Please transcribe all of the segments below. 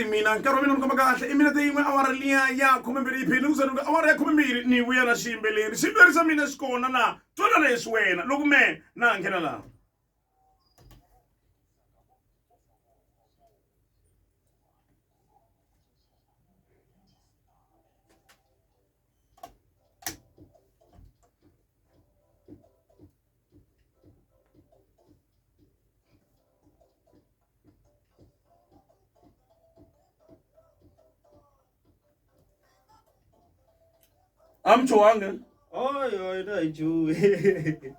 Mina nkarhi wa mina ni komba kahle i minete yin'we awara liya ya khumembirhi yi pheli ku se awara ya khumembirhi ni vuya na xiyimbeleri. Xiyimbeleri xa mina xi kona na twana leswi wena loko me na nghena laha. Amchuwange. Oy, oy, no hi chuhi.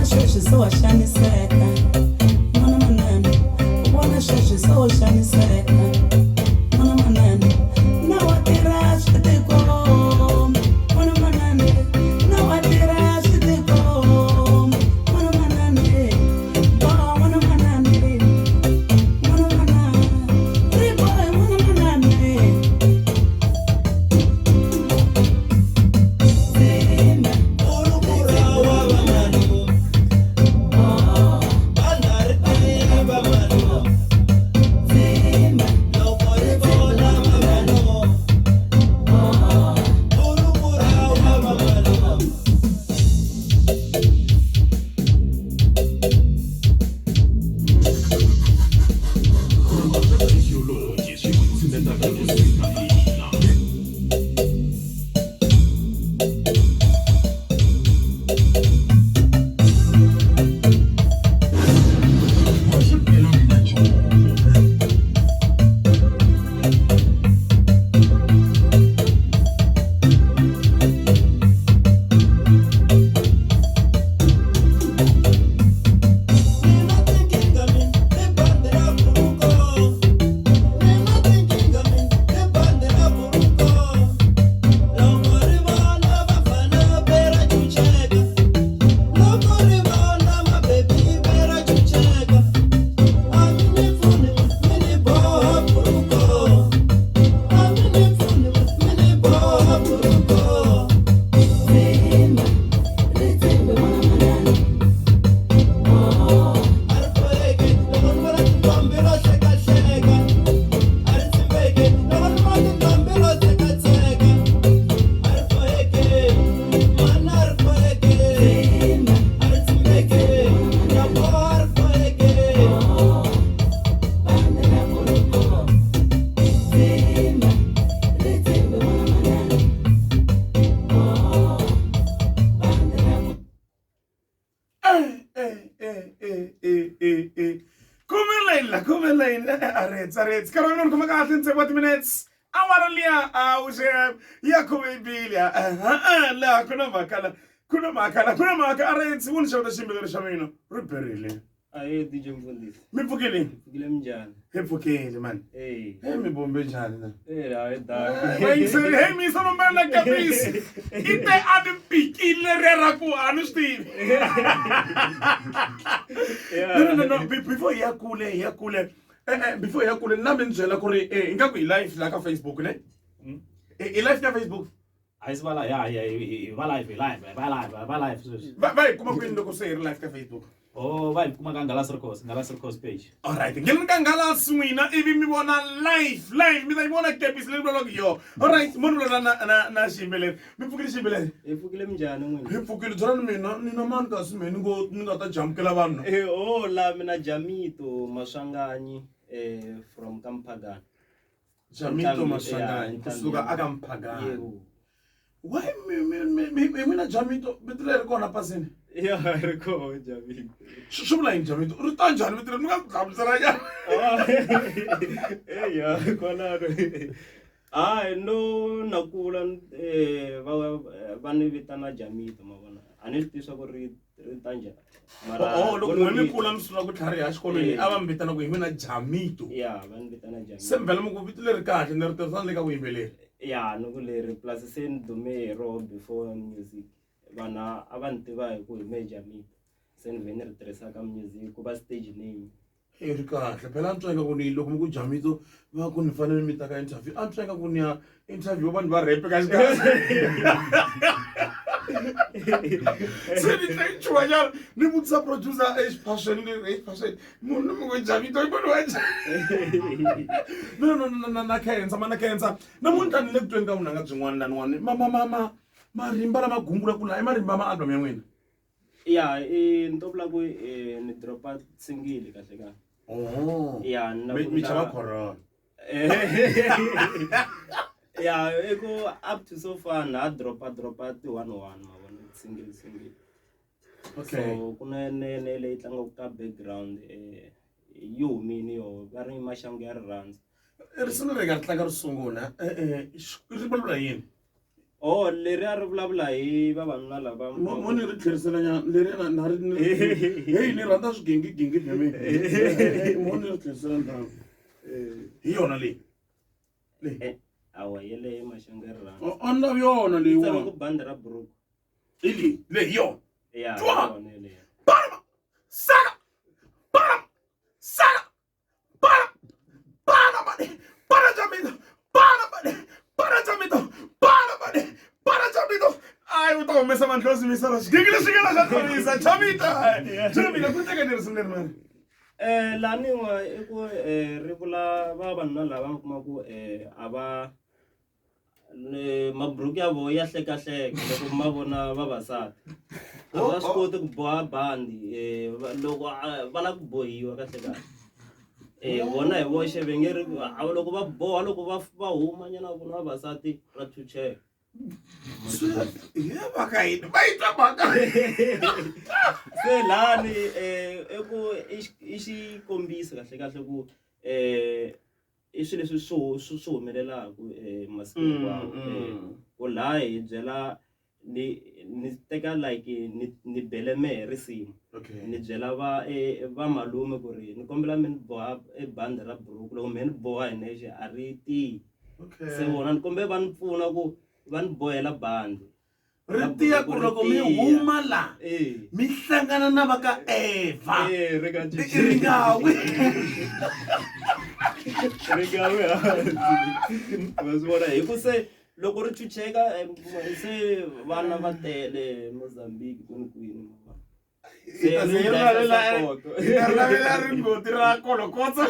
Sweswi se wa xaniseka. e e khumelayini la khumelayini a retsa retsi nkarhi wa mina ni khoma kahle ntsevu wa timinutes awara liya a wu xe ya khumembili laha ku na mhaka la ku na mhaka la ku na mhaka a retsi wu ni xeweta xiyimbeleri xa mina ri berile. Ahee DJ Mfundhisi. Mi pfukile? Pfukile minjhani? Hi pfukile mani. Hey. Hey mi bombe njhani na? Eh hayi da. Vayingiseri hey mi yisa lombela na kepisi. I te a ni pikile re ra ku a ni swi tivi. No no no before hi ya kule hi ya kule. Eh eh before hi ya kule na mi ni byela ku ri eh ingaku hi live la ka Facebook ne? I live ka Facebook? A yi va ya ya hi va live hi live hi va live hi va live sweswi. Va hi kuma kwini loko se hi ri live ka Facebook? Oh va hi kuma ka Ngalas Records, Ngalas Records page. Alright, nghenani ka Ngalas n'wina ivi mi vona live live mi ta yi vona kepisi leyi vulavulaka hi yona. Alright, mo ni vulavula na na na xiyimbeleri. Mi pfukile xiyimbeleri? Hi pfukile minjhani n'wina? Hi pfukile byelani mina ni na mani kasi mehe ni ngo ni nga ta jamukela vanhu. Eh oh la mina Jamito Maswanganyi eh from Kamphagana. Jamito Maswanganyi kusuka aka Mphagana. Why mi mi mi mi mi mina Jamito vito leri kona pasini? Ya ri kona Jamito. Swi vula yini Jamito? Ri ta njhani vito leri mi nga ku hlamusela nyana? Eh ya kwalano. Hayi no na kula eh va va ni vitana Jamito ma vona. A ni swi tivi swa ku ri ri ta njhani. Mara Oh, loko n'we mi kula mi sungula ku tlhariha exikolweni a va mi vitana ku hi mina Jamito. Ya va ni vitana Jamito. Se mi vhela mi ku vito leri kahle ni ri tirhisa na le ka vuyimbeleri. Ya ni ku leri plus se ni dume hi roho before music. Vanhu a va ni tiva hi ku hi mehe Jamito. Se ni vhe ni ri tirhisa ka music ku va stage name. E ri kahle phela a ni twa ingaku ni loko mi ku Jamito va ku ni fanele mi ta ka interview a ni twa ingaku ni ya interview vanhu va rap ka xikarhi se ni tlhe ni chuhanyana ni vutisa producer exiphasweni ni ri exiphasweni munhu mi ku Jamito i munhu wa njhani no no no na na khensa ma na khensa namuntlha ni le ku tweni ka vunanga byin'wana laniwani ma ma ma ma marimba lama gungulaka la i marimba ma album ya n'wina. Ya i ni to vula ku ni drop-a single kahle kahle. Oh. Ya ni na Mi ku mi chava ndla corona. Ya i ku up to so far na ha drop-a drop-a ti one one ma vona single single. Okay. So ku na ne ne leyi tlangaka ka background yi humile yoho va ri i maxangu ya rirhandzu. Risimu leri hi nga ri tlanga ro sungula ri vulavula hi yini? Oh leriya ri vulavula hi vavanuna lava Mo mo ni ri tlherisela nyana leriya na na ri ni heyi ni rhandza swigingigingi bya mina mo ni ri tlherisela ndzhaku hi yona leyi leyi Eh, awa yeleyo maxangu ya rirhandzu a ni lavi yona yi leyiwani tsariwe ku bandi ra buruku hi leyi leyi hi yona ya Twa! hi yona yeleyo Barama! Saka! Barama! Saka! Para! Para mani! Para Jamito! Para mani! Para Jamito! Para mani! Para Jamito! Ai, u ta humesa mandlozi misava xigigi lexi nga la xa tlhorisa Jamito! Jamito ku teka ni risimu leri mani. Eh laniwa i ku eh ri vula vavanuna lava mi kuma ku eh a va maburuku ya vona ya hlekahleka loko ma vona vavasati a va swi koti ku boha bandi um loko va lava ku bohiwa kahle kahle um vona hi voxe va nge ri loko va boha loko va va huma nyana vona vavasati ra chucheka. He va ka yini va yi twa mhaka se lani um i ku i xikombiso kahle kahle ku um i swilo leswi swi swi swi humelelaku masiku hinkwawo ku laha hi byela ni ni teka like ni ni bele mehe risimu ni byela va va malume ku ri ni kombela mi ni boha e bandi ra buruku loko mehe ni boha hi nexe a ri tiyi se vona ni kombela va ni pfuna ku va ni bohela bandi. Ri tiya ku loko mi huma la mi hlangana na va ka Evha ri nga ri nga wi ri nga wi hansi wa swi vona hi ku se loko ri chucheka se vana va tele Mozambique kwini kwini. Lavela ringoti ra kolokotsa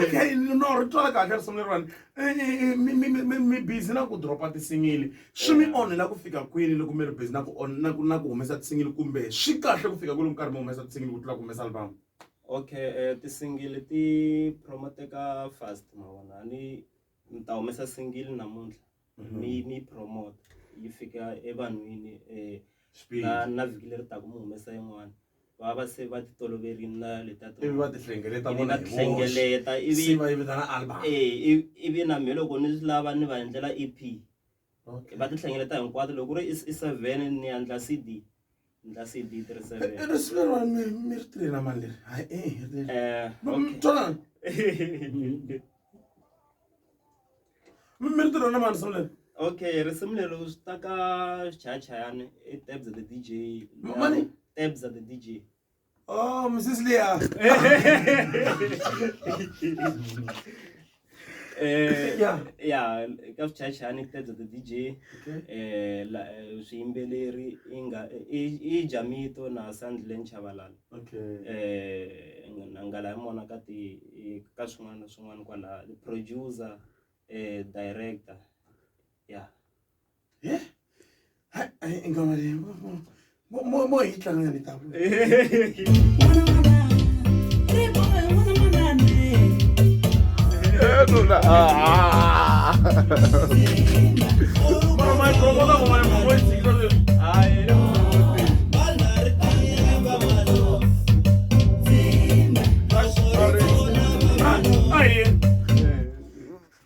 okay no ri twala kahle risimu leriwani mi busy na ku dropa tisingili swi mi onhela ku fika kwini loko mi ri busy na ku na ku na ku humesa tisingili kumbe swi kahle ku fika kwini loko karhi mi humesa tisingili ku tlula ku humesa album okay tisingili ti promoteka fast ma vona ni ni ta humesa single namuntlha mi mi promote yi fika evanhwini na na vhiki leri taka mi humesa yin'wana. Va va se va ti toloverile na letiya Ivi va ti hlengeleta ivi vona va hi ti voxe. hlengeleta Se ivi va yi vitana album. e ivi na mehe loko ni swi lava ni va endlela EP. Okay. Va ti hlengeleta hinkwato loko ku ri i 7 ni endla CD. Ndla CD ti ri 7. Risimu leriwani mi ri tirhe na mani leri? Hayi leri. Okay. Twanana. Mi ri tirhe na mani risimu leri? Okay, risimu leri swi ta ka xichayachayani i Tebza the DJ. Mani? Tebza the DJ. Oh, misisi liya. Yeah. Ya, ka swichayachayani Tebza the DJ. Okay. Swiyimbeleri i nga i Jamito na Sandlen Chabalala. Okay. Na nghala ya mona ka ti ka swin'wana na swin'wana kwala producer, director. Yeah. Yeah. Hai, ngoma leyi. Mo hi tlanga ni ta. Mara mai promota ngoma leyi mo yi tshikisa sweswi. Ayi.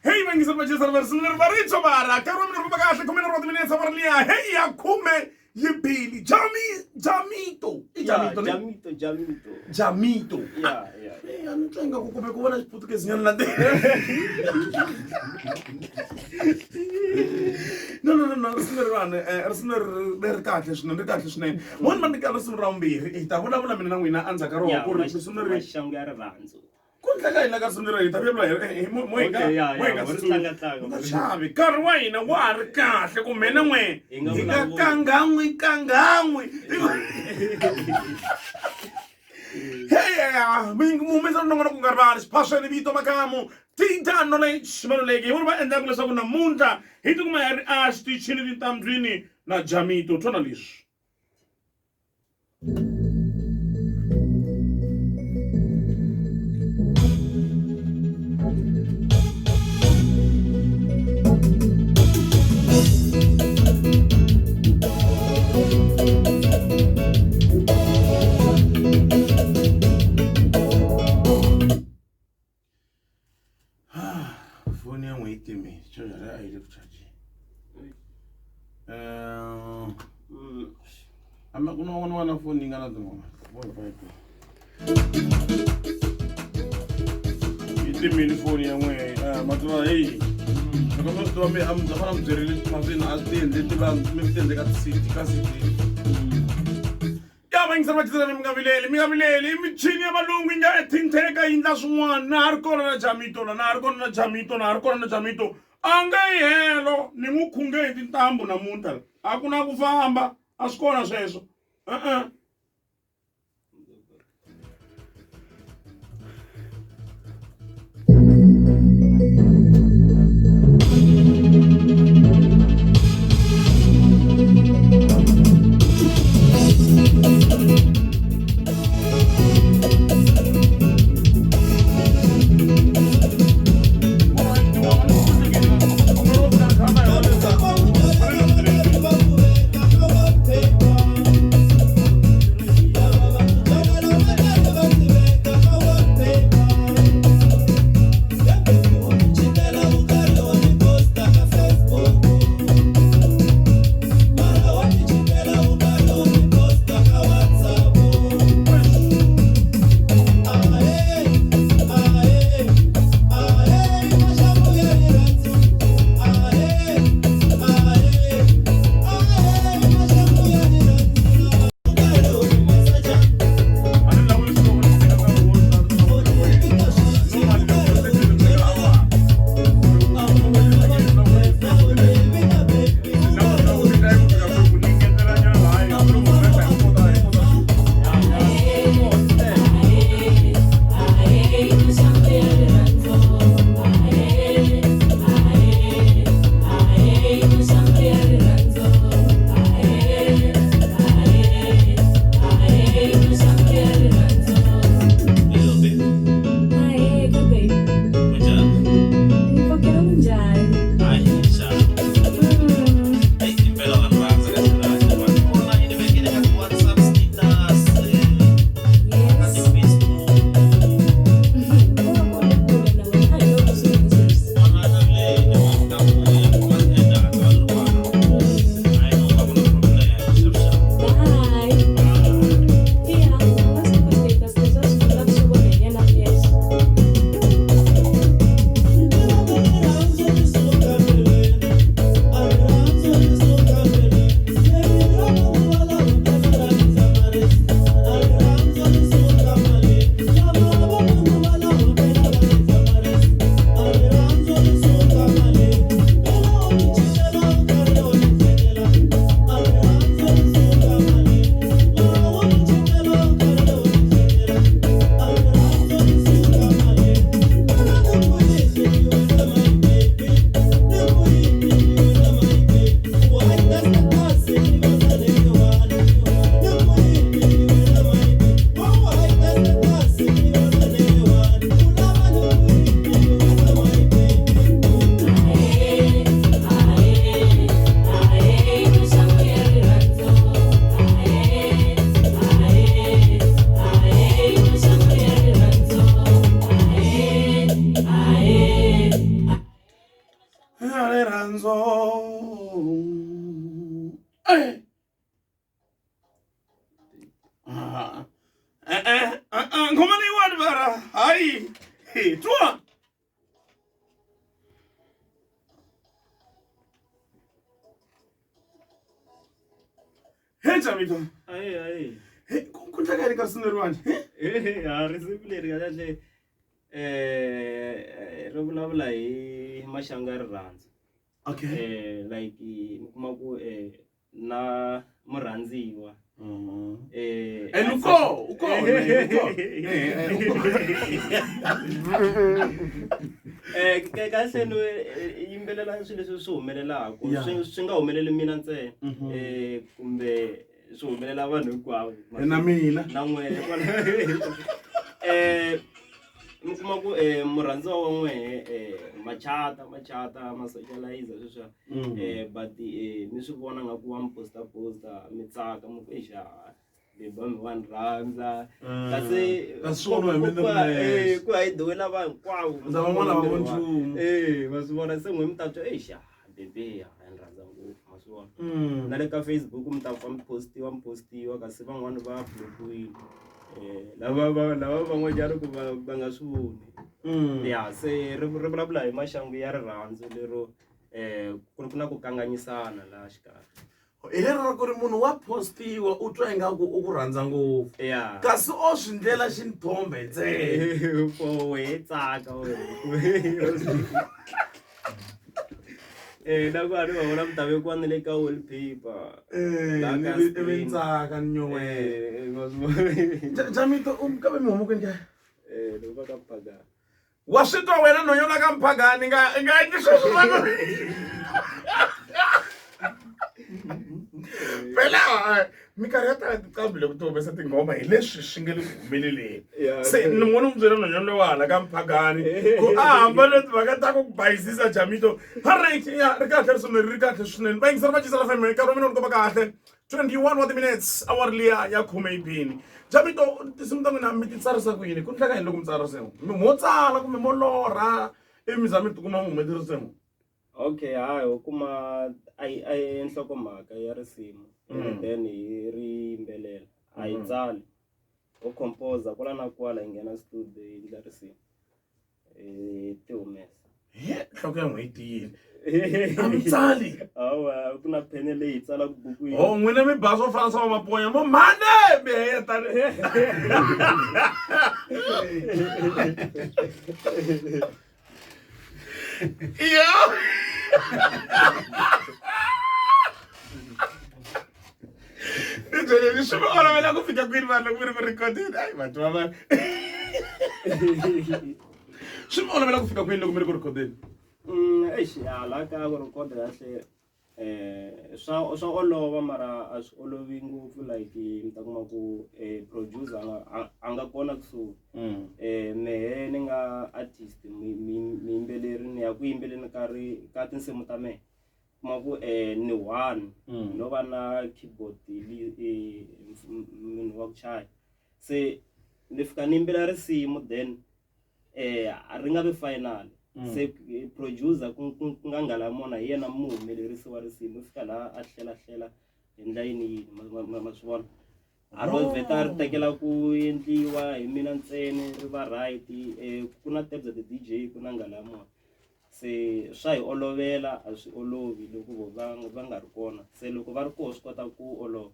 Hey vangisa vachisa va risimu leri va ritshwa vara nkarhi wa mina ri famba kahle khume na timinetse va ri liya hey ya khume yi bili jami jamito i jamito ne? Jamito, Jamito. Jamito. Yeah, yeah. Eh, a ni twa ingaku kumbe ku vona xiputukezi nyana la no no no no risimu leriwani risimu leri leri kahle swinene ri kahle swinene mo ni va nyika risimu ra vumbirhi hi ta vulavula mina na n'wina endzhaku ka rona ku ri risimu leri Maxangu ya rirhandzu. Ku endleka yini ka risimu leri hi ta vulavula hi mo hi nga Okay, yeah, mo hi yeah, nga mo ri tsutsumi. tlanga-tlanga. U nga chavi nkarhi wa hina wa ha ri kahle kumbe na n'we Hi nga hi nga vulavuli. kangan'wi kangan'wi Hey, mi humesa nongonoko ku nga rivali xiphasweni vito makamu Tita Knowledge Maluleke hi vona va endlaka leswaku namuntlha hi tikuma hi ri a xitichini tintambyini na Jamito twana leswi. Foni ya n'we yi timile charger a yi le ku chargeni. Ama ku na un'wana na foni yi nga na tinghoma. Yi timile foni ya n'we ma tiva heyi loko mi swi tiva mi a mi fana mi byerile maswini a swi ti endle ti va mi ti endle ka ti-CD ka CD. Ya vayingiseri va Xitsonga mi nga vileli mi nga vileli i michini ya valungu yi nga ethinteka yi endla swin'wana na ha ri kona na Jamito la na ha ri kona na Jamito na ha ri kona na Jamito a nge yi helo ni n'wi khunge hi tintambu namuntlha la a ku na ku famba a swi kona sweswo e-e. Nghoma leyiwani vara hayi hi twa he Jamito Aye, aye. he ku ndleka yini ka risimu leriwani he Ha risimu leri kahle ri vulavula hi maxangu ya rirhandzu. Okay. Like mi kuma ku na murhandziwa And uko uko uko kahle ni yimbelela swilo leswi swi humelelaka swi nga humeleli mina ntsena kumbe swi humelela vanhu hinkwavo na mina na n'wehe mi kuma ku murhandziwa wa n'wehe machata machata ma socialize sweswiya but mi swi vona nga ku wa mi posta posta mi tsaka mi ku eixa beba mi wa ni rhandza kasi Kasi swi voniwa hi mina ni ri nexe. ku hayidiwela vanhu hinkwavo Ndza van'wana va voni nchumu. Ma swi vona se n'we mi ta twa eixa bebe ya ni rhandza ngopfu ma swi vona na le ka Facebook mi ta pfa mi postiwa mi postiwa kasi van'wani va blokiwile lava va lava van'wanyana ku va va nga swi voni ya se ri ri vulavula hi maxangu ya rirhandzu lero ku na ku kanganyisana laha xikarhi hi lero ra ku ri munhu wa postiwa u twa ingaku u ku rhandza ngopfu ya kasi o swi ndlela xinthombe ntsena for wehe tsaka wehe na ku a ni va vona mi ta vekiwa na le ka wallpaper Laha ka ivi screen. ntsaka ni nyowela Ma swi vona? Jamito u kambe mi huma kwini kaya Loko va ka phagana wa swi twa wena nhonyola ka mphagani nga i nga endli sweswo swa ku phela minkarhi yo tala tinqambi loko ti humesa tinghoma hi leswi swi nga le ku humeleleni se ni n'wana n'wi byela nhonyola lowa hala ka mphagani ku a hambana timhaka ta ku bayisisa Jamito alright ya ri kahle risimu leri ri kahle swinene vayingiseri va Chisela FM nkarhi wa mina wu ni komba kahle 21 wa ti-minutes awara liya ya khume yi bini Jamito tinsimu ta n'wina mi ti tsarisa ku yini ku ndleka yini loko mi tsala risimu mi mo tsala kumbe mo lorha ivi mi za mi tikuma mi humele risimu okay hayi ho kuma a yi nhlokomhaka ya risimu and then hi ri yimbelela a yi tsali ho composer kwala na kwala hi nghena studio hi endla risimu hi ti humesa he nhloko ya n'we yi tiyile a mi tsali hawa ku na phene leyi hi tsalaka buku yi o n'wina mi ba swo fana swa maponya mo mhane mi heta yo ni byeleni swi mi olovela ku fika kwini vanhu loko mi ri ku rhikhodeni ayi vanhu va vanhu swi mi olovela ku fika kwini loko mi ri ku rhikhodeni Eish hala ka ku rhikhoda kahle swa swa olova mara a swi olovi ngopfu like mi ta kuma ku producer a nga a nga kona kusuhi mehe ni nga artist muyimbeleri ni ya ku yimbeleni ka ri ka tinsimu ta mehe kuma ku ni one no va na keyboard munhu wa ku chaya se ni fika ni yimbela risimu then ri nga vi final se producer ku ku ku nga nghala mona hi yena muhumelerisi wa risimu u fika laha a hlela hlela hi ndla yini yini ma swi vona a ro vheta ri tekela ku endliwa hi mina ntsena ri va right ku na Tebza the DJ ku na nghala mona se swa hi olovela a swi olovi loko vo va va nga ri kona se loko va ri koho swi kota ku olova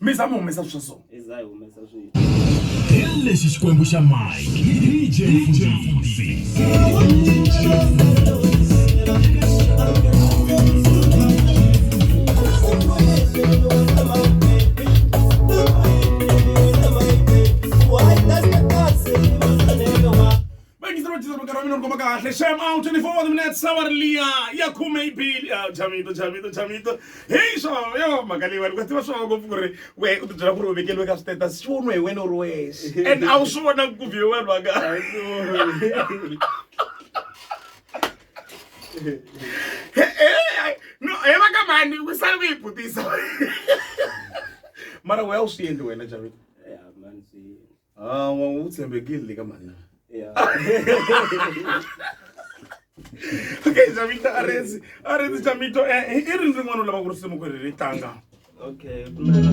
mi za mi humesa swa so i za hi humesa swilo hi lexi xikwembu xa mike DJ Mfundhisi. Vayingiseri va Chisela nkarhi wa mina wu ni komba kahle shame out 24 minutes awara liya ya khume yi bile Ah, Jamito Jamito Jamito heyi swa yo mhaka leyiwani ku tiva swa ngopfu ku ri we u tibyela ku ri u vekeliwe ka swi-status xi voniwe hi wena u ri wexe and a wu swi vona ku view vanhu va nga no he va ka mani ku sale ku yi butisa mara wehe a wu swi endli wena Jamito ya mani swi hawa wu tshembekile le ka mhani ya okay Jamito a rezi a rezi Jamito i rini rin'wana u lava ku risimu ku ri ri tlanga okay ku na la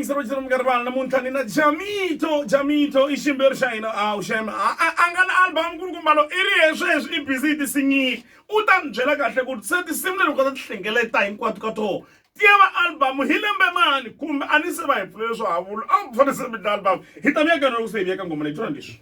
vayingiseri va xitsonga minkarhi vana namuntlha ni na Jamito. Jamito i xiyimbeleri xa hina a xem a nga na album kulukumbalo i ri he sweswi i busy hi tisinyile u ta ni byela kahle ku se tinsimu leti kota ti hlengeleta hinkwato ka toho ti ya va album hi lembe mani kumbe a ni se va hi pfulele swo havula a ku fanele se mi dla album hi ta vuya ka loko se hi vuya ka nghoma leyi twana leswi.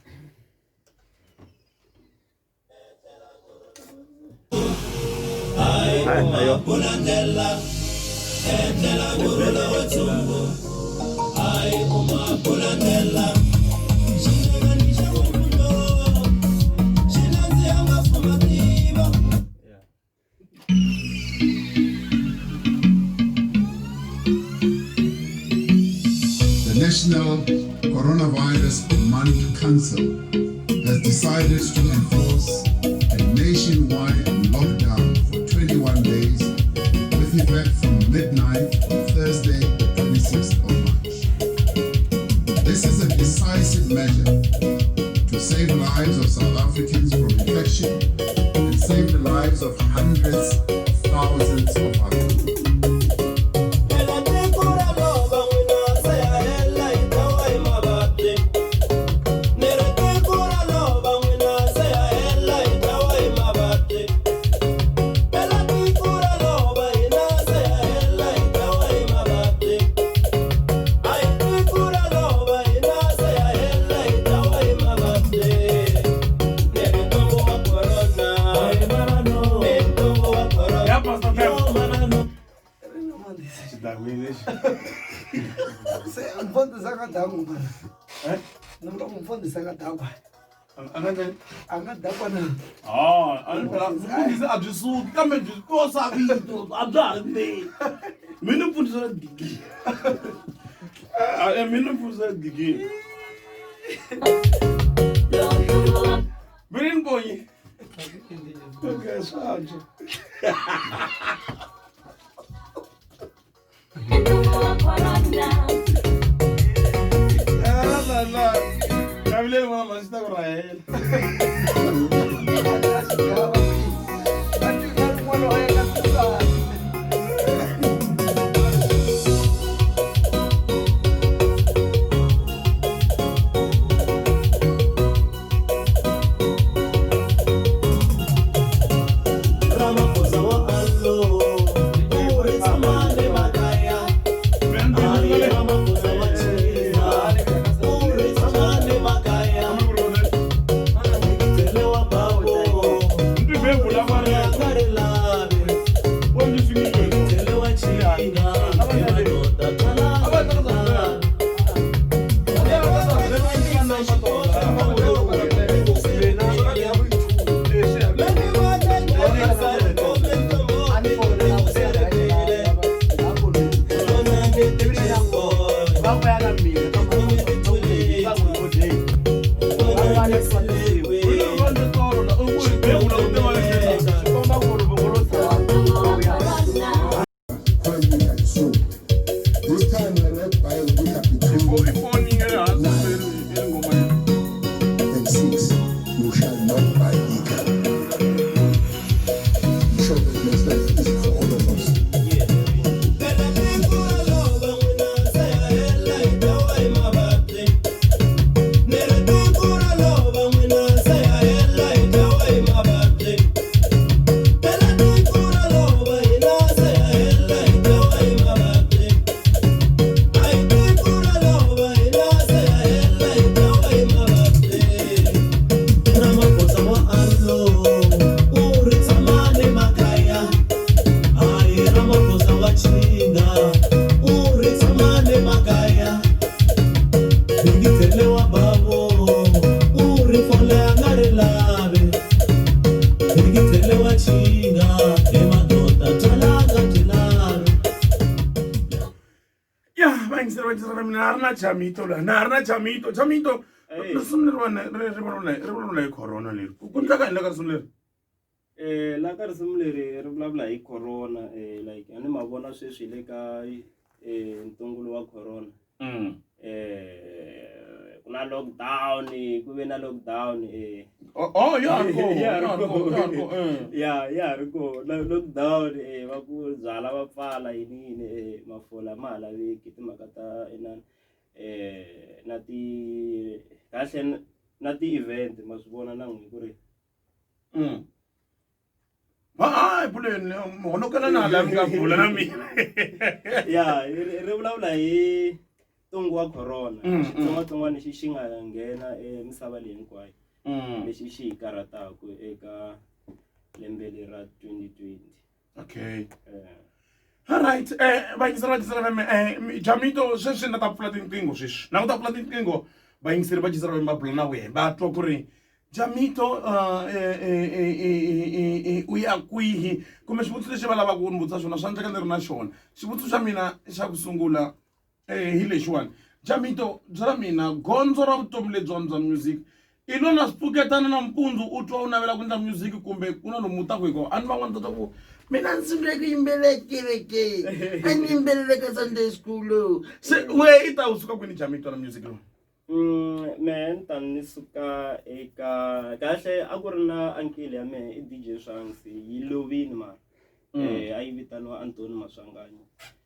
The National Coronavirus Monitoring Council has decided to enforce a nationwide lockdown for 21 days with effect from midnight on Thursday, the 26th of March. This is a decisive measure to save lives of South Africans from infection and save the lives of hundreds of thousands of others. Phela tiko ra lova n'wina se ya hela hi dlawa hi mavabyi. Ni ri tiko ra lova n'wina se ya hela hi dlawa hi mavabyi. Phela tiko ra lova hina se ya hela hi dlawa hi mavabyi. A hi tiko ra lova hina se ya hela hi dlawa hi mavabyi. Ni ri ntongo wa corona. Ni ntongo wa corona. Ya Pastor Pep. Yo manano. Xidan'wini lexi. Se mfundhisi a nga dakwa mara. Eh? Ni vula ku mfundhisi a nga dakwa. A nga ndleni? A nga dakwa na. Ah, a ni phela mfundhisi a byi suki kambe byi kosa vito a bya ha ri ndzeni. Mina mfundhisi ra gigi. Eh, mina mfundhisi ra gigi. Mina ni bonyi. Okay, swa antswa. Ah, la la. Kavileni n'wana mhani xi ta ku rahela. A ti nga ri n'wana wa yena ku Ramaphosa wa allo, u ri tshamani makaya. Hayi Ramaphosa wa chiza, u ri tshamani makaya. Ngigcele wa babo, ya nga ri lavi. Ngigcele wa chinga, emadoda twala. Va vuya na mina ka va n'wi kodeni. Swi komba ku ri voko ro tshama va vuya. Finally, I sold. This time I not buy liquor between and 6. You shall not buy liquor. I'm sure that makes life easy for all of us. Phela tiko ra lova n'wina se ya hela hi dlawa hi mavabyi. Ni ri tiko ra lova n'wina se ya hela hi dlawa hi mavabyi. Phela tiko ra lova hina se ya hela hi dlawa hi mavabyi. A hi tiko ra lova hina se ya hela hi dlawa hi mavabyi. Ramaphosa wa allo, u ri tshamani makaya. Hayi Ramaphosa wa chinga, u ri tshamani makaya. Ngigcele wa babo, u ri fole a nga ri lavi. Ngigcele wa chinga, emadoda twalanga byi lavi. Ya vayingiseri va xitsonga mina a ri na Jamito laha na ha ri na Jamito. Jamito Hey. risimu leriwani ri ri vulavula ri vulavula hi corona leri ku endleka yini la ka risimu leri? La ka risimu leri ri vulavula hi corona like a ni ma vona sweswi hi le ka ntungulo wa corona. Ku na lockdown, ku ve na lockdown Oh, oh ya ha ri kona, Ya ya ha ri kona, ya ha ri kona, ya ya ha ri kona lockdown va ku byala va pfala yini yini mafola ma ha laveki timhaka ta inani na ti kahle na ti-event ma swi vona na n'wina ku ri Hayi buleni mi honokela na la mi nga bula na mina. Ya ri vulavula hi ntungu wa corona, xitsongwatsongwana lexi xi nga nghena emisava leyi hinkwayo, lexi xi hi karhataka eka lembe leri ra 2020. Okay. Alright, vayingiseri va Jisela FM, Jamito sweswi na ta pfula tinqingho sweswi. Na ku ta pfula tinqingho vayingiseri va Jisela FM va bula na wehe va twa ku ri Jamito u ya kwihi kumbe xivutiso lexi va lavaka ku ni vutisa xona swa endleka ni ri na xona. Xivutiso xa mina xa ku sungula hi lexiwani Jamito byela mina gondzo ra vutomi lebyiwani bya music i lo na swi pfuketana nampundzu u twa u navela ku endla music kumbe ku na lomu u taku hi kona a ni van'wana ta twa ku mina ndzi sungule ku yimbelela kerekeni a ni yimbelela ka Sunday school se we i ta u suka kwini Jamito na music lowu? Mehe ni ta ni suka eka kahle a ku ri na uncle ya mehe i DJ Swangs yi lovini mara a yi vitaniwa Antony Maswanganyi.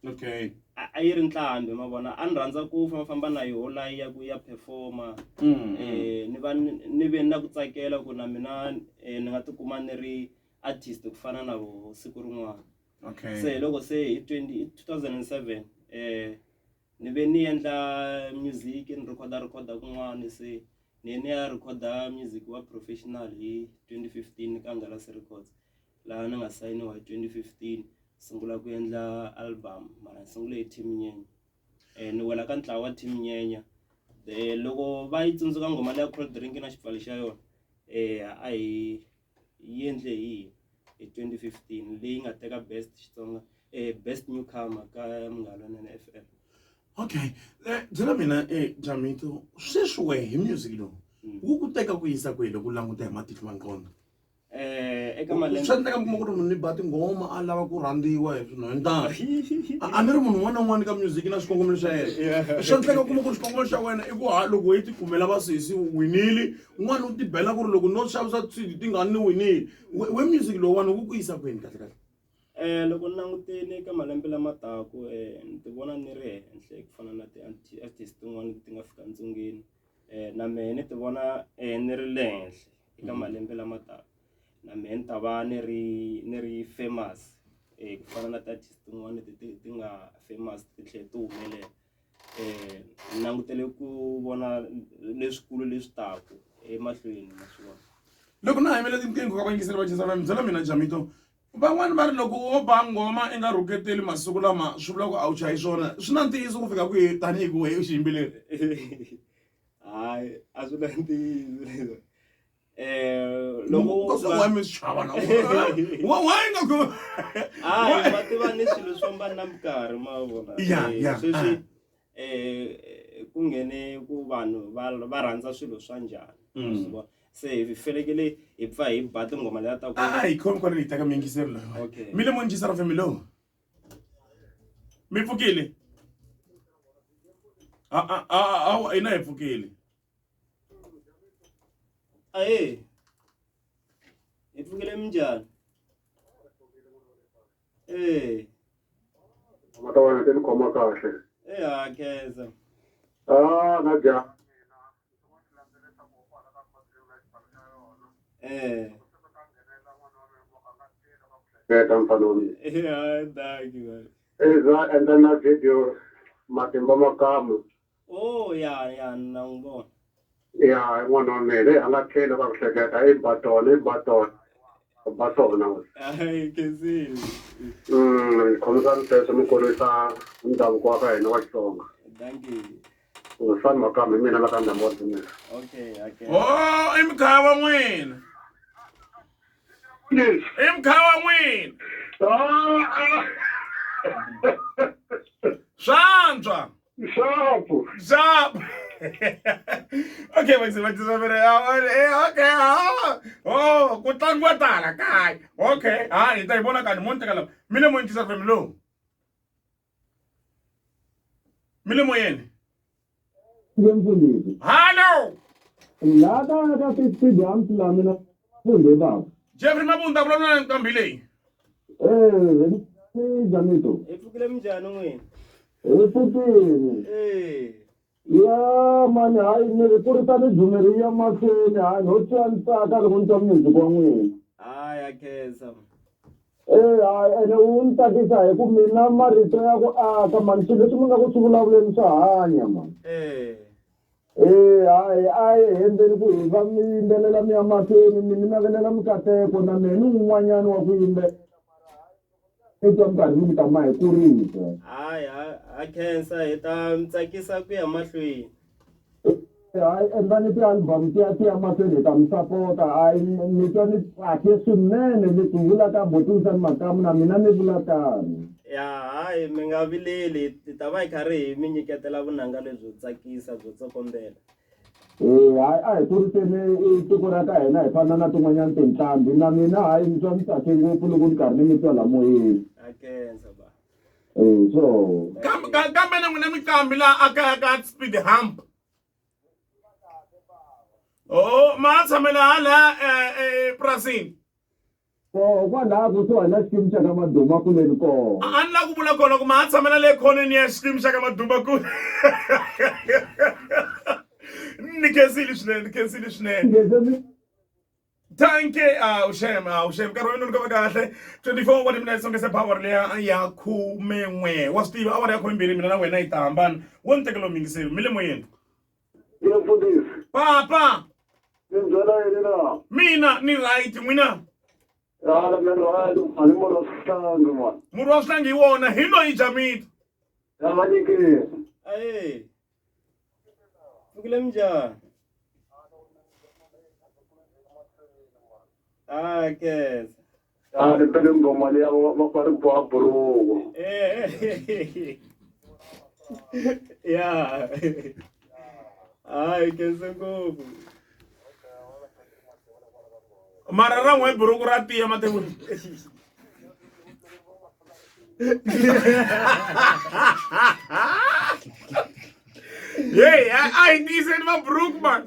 Okay. A yi ri ntlhambi ma vona a ni rhandza ku fambafamba na yoho la ya ku ya perform-a ni va ni ve na ku tsakela ku na mina ni nga tikuma ni ri artist ku fana na voho siku rin'wana. Okay. Se hi loko se hi 20 2007 ni ve ni endla music ni rhikhoda rhikhoda kun'wana se ni ye ni ya rhikhoda music wa professional hi 2015 ka Ngalasi Records laha ni nga sayiniwa hi 2015 sungula ku endla album mara ni sungule hi Team Nyenya ni wela ka ntlawa wa Team Nyenya loko va yi tsundzuka nghoma leya cold drink na xipfalo xa yona a hi yi endle hi hi 2015 leyi nga teka best Xitsonga best newcomer ka Munghana Lonene FM. Okay, byela mina Jamito sweswi wehe hi music lowu wu ku teka ku yisa kwihi loko u languta hi matihlo ma nqondo? Eka malembe swa endleka mi kuma ku ri munhu ni ba tinghoma a lava ku rhandziwa hi swinhwendana a ni ri munhu un'wana na un'wana ka music na xikongomelo xa yena swa endleka u kuma ku ri xikongomelo xa wena i ku ha loko hi tikumela vasesi u winile un'wana u tibela ku ri loko no xavisa CD tingani ni winile we music lowuwani wu ku yisa kwini kahle kahle? Loko ni langutile eka malembe lama taka ni ti vona ni ri henhla ku fana na ti-artist tin'wani leti nga fika ntsungeni na mehe ni ti vona ni ri le henhla eka malembe lama taka na mehe ni ta va ni ri ni ri famous ku fana na ti-artist tin'wani leti ti ti nga famous ti tlhela ti humelela. Ni langutele ku vona leswikulu leswi taka emahlweni ma swi vona. Loko na ha yimele tinqingho ka vayingiseri va Jeza FM byela mina Jamito van'wani va ri loko wo ba nghoma i nga rhuketeli masiku lama swi vula ku a wu chayi swona swi na ntiyiso ku fika kwihi tanihi ku wehe u xiyimbeleri? Hayi a swi na ntiyiso loko Kasi why mi swi chava na why nga ku hayi ma tiva ni swilo swi famba na minkarhi ma vona Ya, ya, sweswi ku nghene ku vanhu va va rhandza swilo swa njhani swi vona se hi fanekele hi pfa hi ba tinghoma letiya ta ku a hi khomi kwale hi teka miyingiseri loyi Okay. mi le monjisa ra family lowu mi pfukile a a a a ina hi pfukile Ahee hi pfukile minjhani e Mhaka wena ti ni khoma kahle. E ha khensa. Ah, na dya. Eh. Eka mfana wa mina. Eh, thank you. Eza endla na video matimba makamu. Oh ya ya na n'wi vona. Ya n'wana wa mina a nga tlheli ka ku hleketa i ba tona i ba tona ba swona we. Hayi khensile. Khomisani sweswo mi kurisa ndhavuko wa ka hina wa Xitsonga. Thank you. Sani Makamu hi mina la ka ndhambi wa Dzumeri. Okay, okay. Oh, i mukhaya wa n'wina. Yes. I mukhaya wa n'wina. Ah, ah. Swantswa. Xapu. Xapu. Okay, va va tisa vere. Okay. Ah. Oh, ku tlangiwa tala kaya. Okay. Ha, hi ta yi vona kani mo ni teka lava. Mi le moyeni tisa family lowu. Mi le moyeni. Mfundhisi. Halo. La ka ka speed humps la mina funde baba. Jeffrey Mabunda vulavula na nqambi leyi. Eh, ni Jamito. Hi pfukile minjhani n'wina? Hi pfukile. Eh. Ya mani hayi ni ri kurisa ni dzumeri ya mahlweni hayi no twa ni tsaka loko ni twa music wa n'wina. Hayi ya khensa. Eh hayi ene wu ni tsakisa hi ku mina marito ya ku aka mani swilo leswi mi nga ku swi vulavuleni swa hanya mani. Eh. Eh hayi a hi hembeni ku hi va mi yimbelela mi ya mahlweni mi ni navelela mikateko na mehe ni wun'wanyana wa ku yimbelela ni twa minkarhi mi ta ma hi kurisa. Hayi ha khensa hi ta mi tsakisa ku ya mahlweni. Hayi endlani ti-album ti ya ti ya mahlweni hi ta mi sapota hayi ni twa ni tsake swinene ni ku vula ka botiwisani makamu na mina ni vula tano. Ya hayi mi nga vileli hi ta va hi karhi hi mi nyiketela vunanga lebyo tsakisa byo tsokombela. Eh hayi a hi kuriseni i tiko ra ka hina hi fana na tin'wanyana tinqambi na mina hayi ni twa ni tsake ngopfu loko ni karhi ni mi twa la moyeni. Ha khensa ba. Eh so. Kambe kambe na n'wina miqambi laha a kaya ka speed hump. Oh, ma tshamela hala epurasini. Koho kwalaha kusuhani na xikimu xa ka Maduma kuleni koho. A ni la ku vula kona ku ma ha tshamela le khoneni ya xikimu xa ka Maduma ku. Ni khensile swinene, ni khensile swinene. Thank you, a wu a wu nkarhi wa mina ni kova kahle 24 wa timinete sonke se power leya ya khumen'we wa swi tiva awara ya khumembirhi mina na wena yi ta hambana wo ni tekela muyingiseri mi le moyeni. Ye mfundhisi. Papa. Ni byela yini na? Mina ni right n'wina. Hala mina ni right a ni murhi wa swihlangi man. Murhi wa swihlangi hi wona hi loyi Jamita. Ya va nyikile. Aye. Pfukile minjhani? Ah, khensa. Ya ni bele nghoma liya va va ri boha buruku. Eh. Ya. Hayi khensa ngopfu. Mara ra n'we buruku ra tiya matevula. Hey, a hi tiyiseni mabruku man.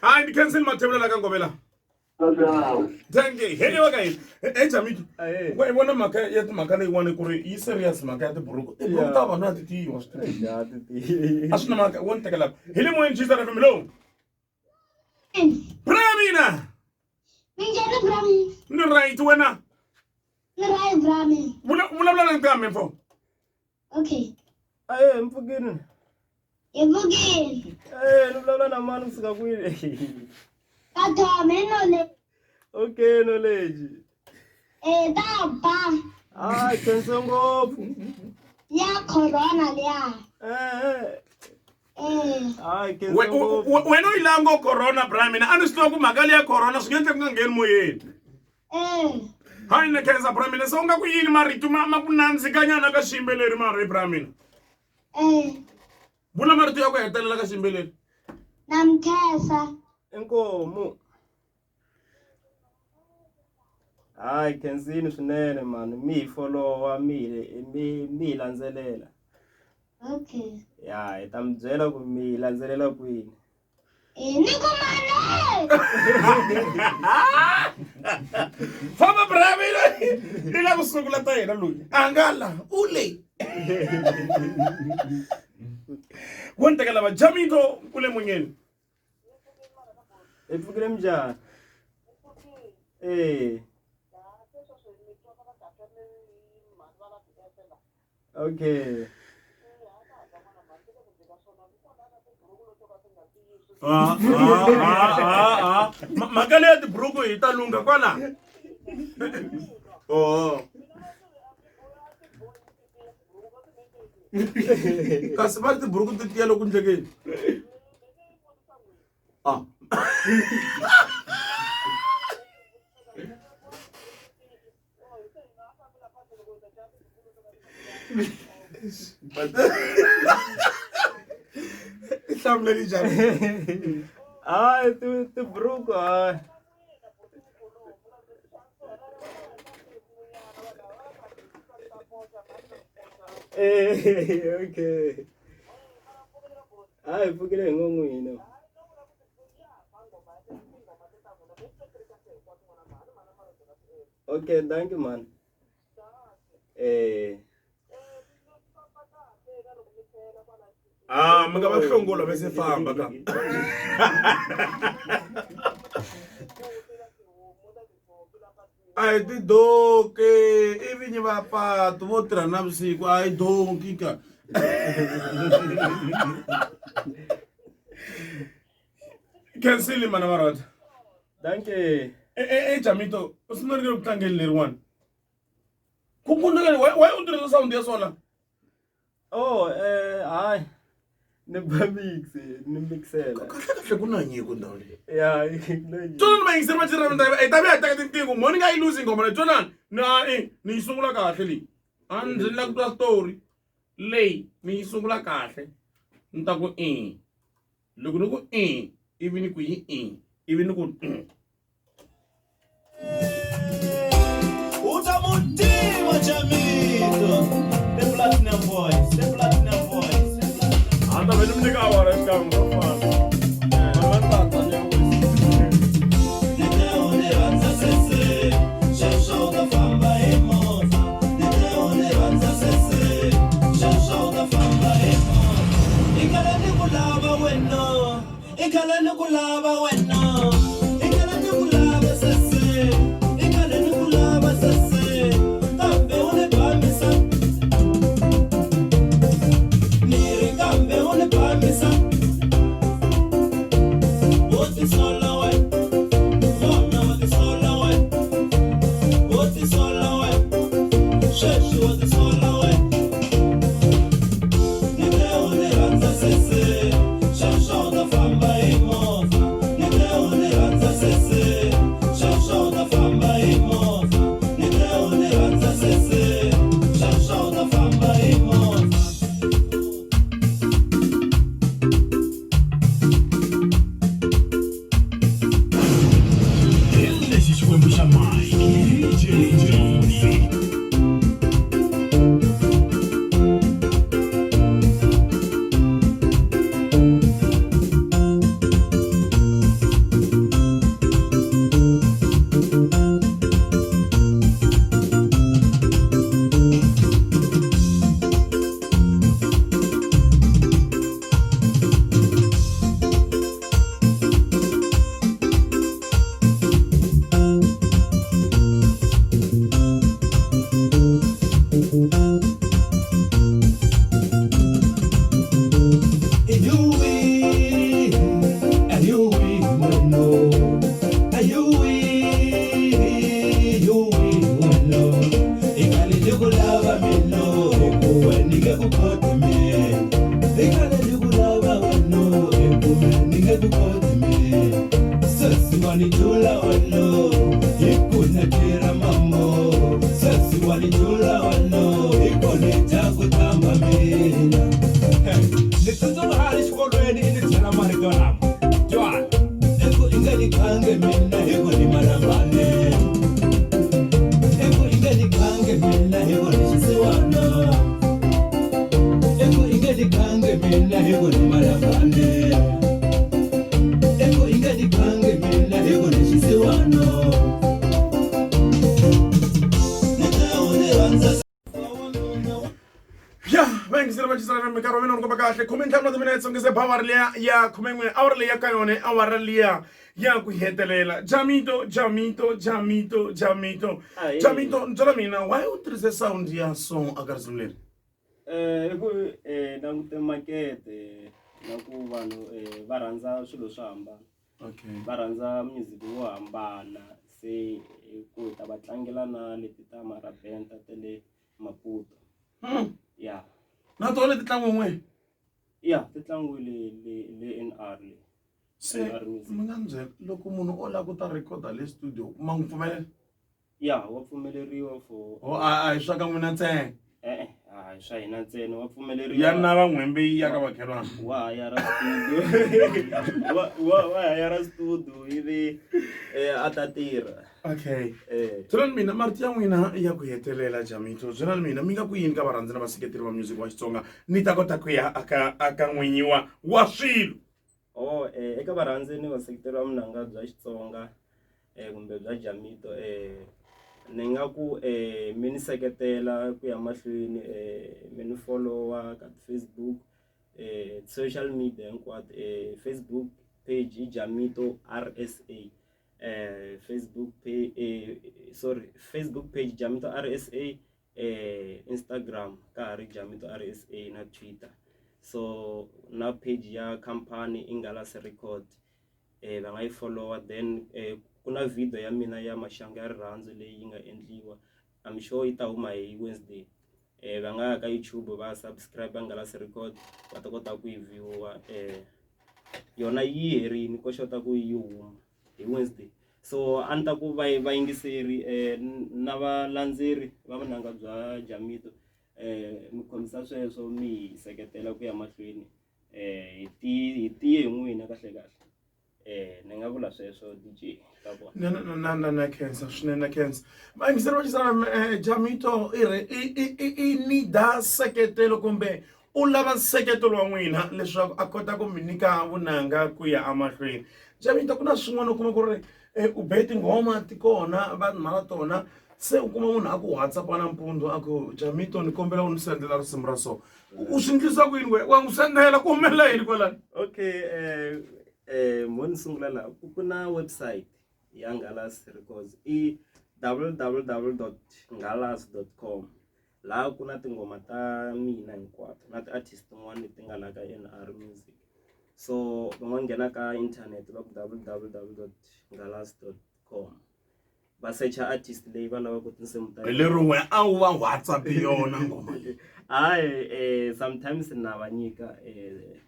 Hayi ni khenseni mathevula la ka ngovela. Thank you. Hey wa ka yini? Hey Jamiki. Wa vona mhaka ya timhaka leyiwani ku ri yi serious mhaka ya tiburuku. Tiburuku ta vanhu a ti tiyi wa swi tiva. A swi na mhaka wo ni tekela. Hi le moyeni Jesus FM lowu. Bramina. Minjhani Brami? Ni right wena. Ni right Brami. Vulavula na nkambe mfo. Okay. Aye, mpfukini. Hi pfukile. Eh, ni vulavula na mani kusuka kwini? Ka Thome hi Knowledge. Okay, Knowledge. Eh, ta ba. Hayi, khense ngopfu. Ya corona liya. Eh. Eh. Hayi, khense ngopfu. Wena u yi langa corona bra mina a ni swi tiva ku mhaka leya corona swi nge endleki ku nga ngheni moyeni. Eh. Hayi ni khensa bra mina se u nga ku yini marito ma ma ku nandzikanyana ka xiyimbeleri mara bra mina. Eh. Vula marito ya ku hetelela ka xiyimbeleri. Na mi khensa. Inkomu. Hayi khensini swinene mani mi hi folowa mi hi mi mi hi landzelela. Okay. Ya hi ta mi byela ku mi hi landzelela kwini. Eh, ni ku mane. Famba bra mina i la ku sungula ta yena loyi a nga la u le. Wo ni tekela va Jamito kule munyeni. Hi pfukile minjhani? Eh. Okay. Ah, ah, ah, ah, ah. Mhaka leya tiburuku hi ta lungha kwala. Oh. Kasi va ri tiburuku ti tiya loko ndlekeni. Ah. Hlamuleli njhani? Hayi ti tiburuku hayi. Eh, okay. Hayi pfukile hi ngo n'wina. Okay, thank you man. Eh. Ah, mi nga va hlongola va se famba ka. A hi tidoki i vinyi va patu vo tirha navusiku a hi donki ka. Khensile mana Marota. Dankie. E e Jamito, u swi ri ku tlangeni leriwani. Ku ku why u tirhisa sound ya sona? Oh, eh hayi. Ni ba mix, ni mixela. Kahle kahle ku na nyiko ndhawu leyi. Ya, ku na nyiko. Twanani vayingiseri va Chirivandla ndhawu hi ta vuya hi teka tinqingho mo ni nga yi luzi nghoma leyi twanani na i ni yi sungula kahle leyi a ndzi ni la ku twa story leyi ni yi sungula kahle ni ta ku i loko ni ku i ivi ni ku yi i ivi ni ku U ta mu tiva Jamito the platinum voice the platinum voice a ta ve ni mi nyika awara xikan'we swo fana mama tata ni ya wisa Ni te u ni rhandza sese sweswo u ta famba hi movha ni te u ni rhandza sese sweswo u ta famba hi movha i khala ni ku lava wena i khala ni ku lava wena i khala ni ku lava sese i khala ni ku lava sese kambe u ni bamisa ni ri kambe u ni bamisa u tisola wena vona wa tisola wena u tisola wena sweswi wa tisola wena ni te u ni rhandza sese sweswo u ta famba hi movha ni te u ni rhandza sese sweswo u ta famba hi movha ni te u ni rhandza sese sweswo u ta famba hi movha. Hi lexi Xikwembu xa Mike, DJ Mfundhisi. Ni tsundzuka a ri xikolweni i ni byela marito lama twana i ku i nge ni khange mina hi ku ni malambane i ku i nge ni khange mina hi ku ni xisiwana i ku i nge ni khange mina hi ku ni malambane i ku i nge ni khange mina hi ku ni xisiwana ni te u ni rhandza ya vayingiseri va chisela minkarhi wa mina ni komba kahle 15 wa timinetse nge se ba awara liya ya 11 awara leyi ya ka yona awara liya ya ku hetelela jamito jamito jamito jamito Ahee. jamito ntswela mina why u tirhise sound ya song aka risimu leri Eh i ku eh langute makete na ku vanhu eh va rhandza swilo swo hambana. Okay. Va rhandza music wo hambana se hi ku hi ta va tlangela na leti ta marabenta ta le Maputo. Ya. Na tona leti tlangiwe n'we? Ya, ti tlangiwe le le le NR le. Se mi nga ni byela loko munhu o lava ku ta rhekhoda le studio ma n'wi pfumelela? Ya, wa pfumeleriwa for O a a hi swa ka n'wina ntsena. E-e, a hi swa hina ntsena wa pfumeleriwa. Ya na va n'hwembe yi ya ka makhelwani. Wa hayara studio. Wa wa wa hayara studio ivi eh a ta tirha. Okay. Eh. Byelani mina marito ya n'wina ya ku hetelela Jamito. Byelani mina mi nga ku yini ka varhandzi na vaseketeri va music wa Xitsonga ni ta kota ku ya aka aka n'winyiwa wa swilo. Oh eh eka varhandzi ni vaseketeri va munanga bya Xitsonga eh kumbe bya Jamito eh Ni nga ku mi ni seketela ku ya mahlweni mi ni follow-a ka ti-Facebook social media hinkwato Facebook page i Jamito R_S_A Facebook sorry Facebook page Jamito R_S_A Instagram ka ha ri Jamito R_S_A na Twitter so na page ya khampani i Nghalasi Record. Va nga yi follow-a then ku na video ya mina ya maxangu ya rirhandzu leyi nga endliwa I'm sure yi ta huma hi Wednesday va nga ya ka YouTube va subscribe Nghalasi Record va ta kota ku yi view-a yona yi herini ko xota ku yi huma hi Wednesday so a ni ta ku va vayingiseri na valandzeri va vunanga bya Jamito mi khomisa sweswo mi hi seketela ku ya mahlweni hi hi tiye hi n'wina kahle kahle ni nga vula sweswo D_J ka vona. Na na na na na khensa swinene na khensa vayingiseri va xisana Jamito i ri i i i i need-a nseketelo kumbe u lava nseketelo wa n'wina leswaku a kota ku mi nyika vunanga ku ya emahlweni Jamito ku na swin'wana u kuma ku ri u be tinghoma ti kona vanhu va na tona se u kuma munhu a ku WhatsApp nampundzu a ku Jamito ni kombela u ni sendela risimu ra so u swi endlisa ku yini we wa n'wi sendela ku humelela yini kwalano okay mo ni sungula laha ku ku na website ya Nghalas Records i www.nghalas.com laha ku na tinghoma ta mina hinkwato na ti-artist tin'wana leti nga la ka N_R Music so va nga nghena ka inthanete va ku www.nghalas.com va secha artist leyi va lavaka tinsimu ta hi lero wena a wu va whatsapp yona nghoma leyi hayi sometimes na va nyika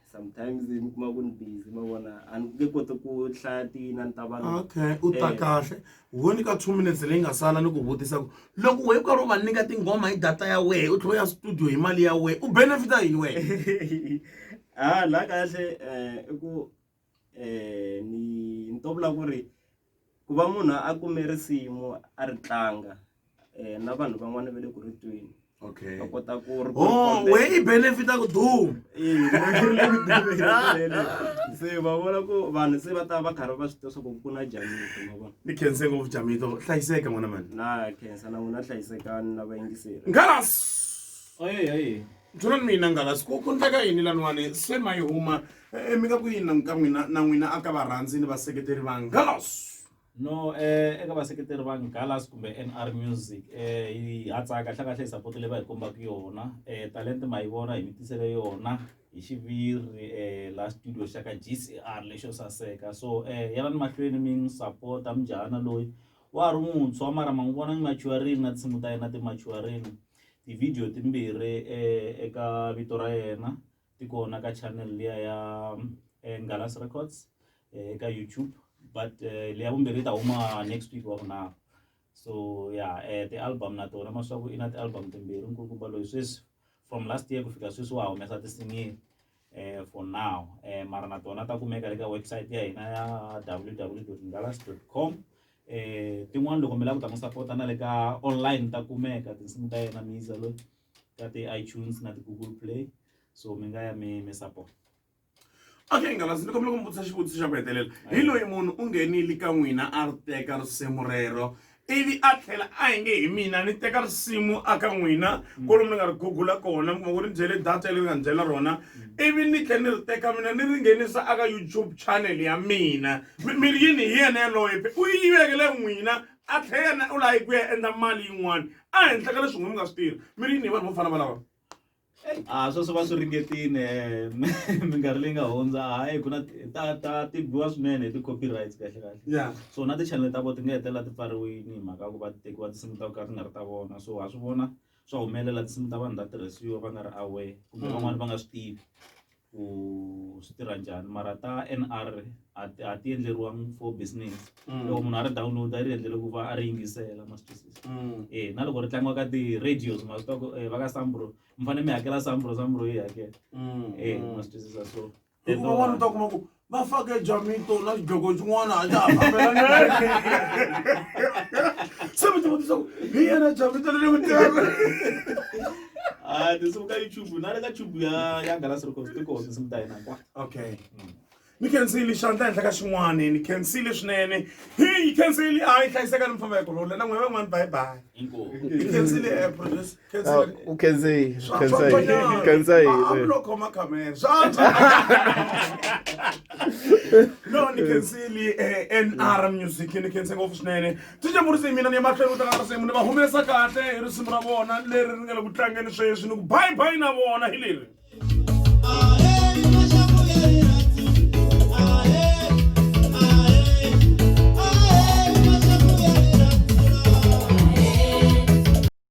sometimes mi kuma ku ni busy ma vona a ni nge koti ku hlaya tinani ta vanhu okay u ta kahle wo nyika 2 minutes leyi nga sala ni ku vutisa ku loko wehe u karhi u va nyika tinghoma hi data ya wehe u tlhela u ya studio hi mali ya wehe u benefita yini wehe ha la kahle i ku ni ni to vula ku ri ku va munhu a kume risimu a ri tlanga na vanhu van'wana va le ku ri tweni okay va kota ku ri oh wehe i benefita ku duma se va vona ku vanhu se va ta va karhi va swi tiva swa ku ku na Jamito ma vona ni khense ngopfu Jamito hlayiseka n'wana mani na khensa na n'wina hlayisekani na vayingiseri Ngalas Oye, oye. Tshona mina Ngalas ku ku ndleka yini laniwani se ma yi huma mi nga ku yini ka n'wina na n'wina a ka varhandzi ni vaseketeri va Ngalas No, eka vaseketeri va Ngalas kumbe NR Music hi ha tsaka kahle kahle hi support leyi va hi kombaka yona talente ma yi vona hi mi tisele yona hi xiviri la studio xa ka G_C_R lexo saseka so yanani mahlweni mi n'wi sapota mujahana loyi wa ha ri muntshwa mara ma n'wi vona ni machuarini na tinsimu ta yena ti machuarini tivhidiyo timbirhi eka vito ra yena ti kona ka channel liya ya Ngalas Records eka YouTube but leya vumbirhi yi ta huma next week wa vunharhu so ya ti-album na tona ma swa ku i na ti-album timbirhi nkulukumba loyi sweswi from last year ku fika sweswi wa humesa ti-single for now mara na tona ta kumeka le ka website ya hina ya www.ngalas.com tin'wani loko mi lava ku ta n'wi sapota na le ka online ta kumeka tinsimu ta yena Miza loyi ka ti-iTunes na ti-Google Play so mi nga ya mi mi support. Okay Ngalas ni kombela ku mi vutisa xivutiso xa ku hetelela hi loyi munhu u nghenile ka n'wina a ri teka risimu rero ivi a tlhela a hi nge hi mina ni teka risimu a ka n'wina kwalomu ni nga ri gugula kona mi kuma ku ri ni byele data leri nga ni byela rona ivi ni tlhela ni ri teka mina ni ri nghenisa aka YouTube channel ya mina mi mi ri yini hi yena yaloye u yi yivekele n'wina a tlhela yena u lava ku ya endla mali yin'wana a henhla ka leswi n'wina mi nga swi tirha mi ri yini hi vanhu vo fana valava A sweswo va swi ringetile minkarhi leyi nga hundza hayi ku na ta ta tiviwa swinene hi ti-copyrights kahle kahle so na ti-channel ta vona ti nga hetelela ti pfariwile hi mhaka ya ku va tekiwa tinsimu ta ku ka ti nga ri ta vona so ha swi vona swa humelela tinsimu ta vanhu ta tirhisiwa va nga ri aware kumbe van'wani va nga swi tivi ku swi tirha njhani mara ta N_R a ti a ti endleriwangi for business loko munhu a ri download a ri endlele ku va a ri yingisela ma swi twisisa e na loko ri tlangiwa ka ti-radios ma swi tiva ku va ka Sambro mi fanele mi hakela Sambro Sambro yi hakela e ma swi twisisa so hikuva van'wana u ta kuma ku va fake Jamito na xidloko xin'wana a xa ha fambelani se mi tivutisa ku hi yena Jamito leri n'wi tivaka a tinsimu ka YouTube na le ka tube ya ya Galaxy Records ti kona tinsimu ta hina hinkwato okay Ni khensile xandla henhla ka xin'wani, ni khensile swinene. Hi khensile, a yi hlayiseka ni mfamba hi kurhula na n'wina van'wani, bye bye. Ni khensile producer, khensile. U khensei, Swa- khensei, swa- swa- khensei. A mi lo khoma khamera. Swa- swa- No, ni khensile NR Music, ni khense ngopfu swinene. DJ Murisi mina ni ya mahlweni ku tlanga risimu, ni va humesa kahle hi risimu ra vona leri ri nga le ku tlangeni sweswi, ni ku bye bye na vona hi leri.